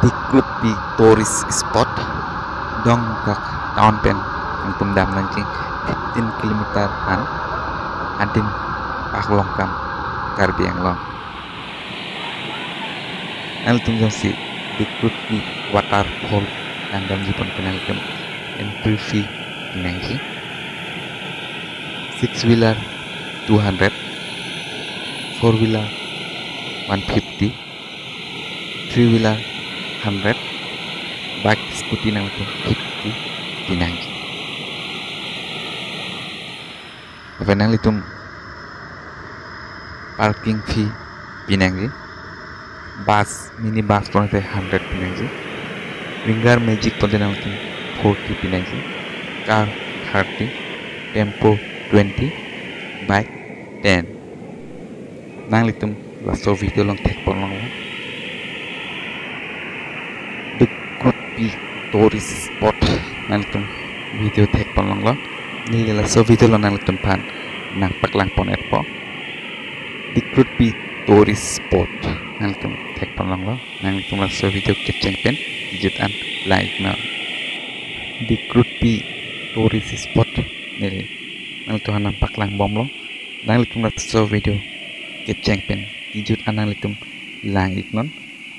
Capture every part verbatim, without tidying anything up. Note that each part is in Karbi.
Dikrupi tourist spot, Dongmukak town pen nangtum dam nangji, fifteen kilometer an, adin Paklongkam, Karbi Anglong. Nanglitum jongsi Dikrupi waterfall nangdamji pon ke nanglitum entry fee pi nangji. Six wheeler two hundred, four wheeler one fifty, three wheeler hundred, bike scooty nangtum fifty pi nangji. Lapen nanglitum parking fee pi nangji. Bus, mini bus pon te hundred pi nangji. Winger Magic pon te nangtum forty pi nangji. Car thirty, tempo twenty, bike ten. Nanglitum laso video along thek pon longlo. Dikrupi tourist spot, nanglitum video thek pon longlo. Neli laso video along nanglitum aphan nangpaklang pon etpo. Dikrupi tourist spot, nanglitum thek pon longlo. Nanglitum laso video kecheng pen kejut an lang-iknon. Dikrupi tourist spot neli nanglitum aphan nangpaklang bomlo. Nanglitum laso video kecheng pen kejut an nanglitum lang-iknon.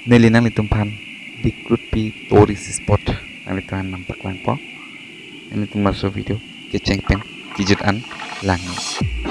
Neli nanglitum aphan Dikrupi tourist spot nanglitum aphan nangpaklangpo. Nanglitum laso video kecheng pen kejut an lang-iknon.